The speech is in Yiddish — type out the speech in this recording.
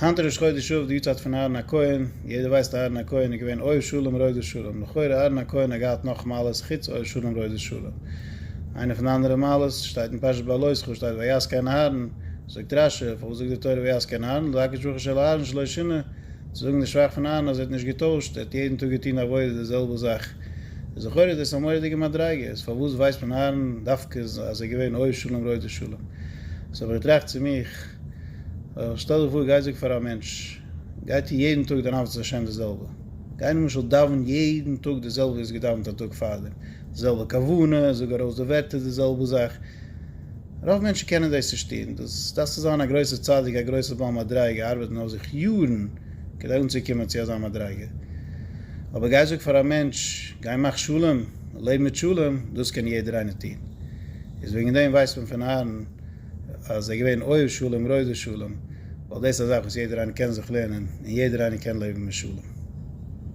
היינט ראש חודש אב, די יארצייט פון אהרן הכהן, יעדער ווייסט אהרן הכהן איז געווען אוהב שלום רודף שלום, לכאורה אהרן הכהן האט געהאט נאך מעלות חוץ אוהב שלום רודף שלום. איינע פון די אנדערע מעלות שטייט אין פרשת בהעלותך שטייט ויעש כן אהרן, זאגט רשי, פארוואס זאגט די תורה ויעש כן אהרן, לדרכו שבחו של אהרן שלא שינה, צו זאגן די שבח פון אהרן אז ער האט נישט געטוישט, ער האט יעדן טאג געטון עבודה די זעלבע זאך, איז לכאורה איז דאס א מורא'דיגע מדריגה, איז פארוואס ווייסט מען אהרן דווקא אז ער איז געווען אוהב שלום רודף שלום? סאו האב איך געטראכט צו מיך, שטעל דיך פאר גיי זאג פאר א מענטש, גיי טו יעדן טאג דיין עבודת השם די זעלבע, גיי למשל דאווען יעדן טאג די זעלבע ווי האסט געדאווענט א טאג פארדעם, די זעלבע כוונה, זאג ארויס די ווערטער די זעלבע זאך, רוב מענטשן קענען דאס נישט טון, דאס דארפסטו זיין א גרויסער צדיק, א גרויסער בעל מדריגה, ארבעטן אויף זיך יארן כדי אנצוקומען צו אזא מדריגה. אבער גיי זאג פאר א מענטש, גיי מאך שלום, לעב מיט שלום, דאס קען יעדער איינער טון. איז וועגן דעם ווייסט מען פון אהרן אז ער איז געווען אוהב שלום רודף שלום, ווייל דאס איז א זאך וואס יעדער איינער קען זיך לערנען, און יעדער איינער קען לעבן מיט שלום.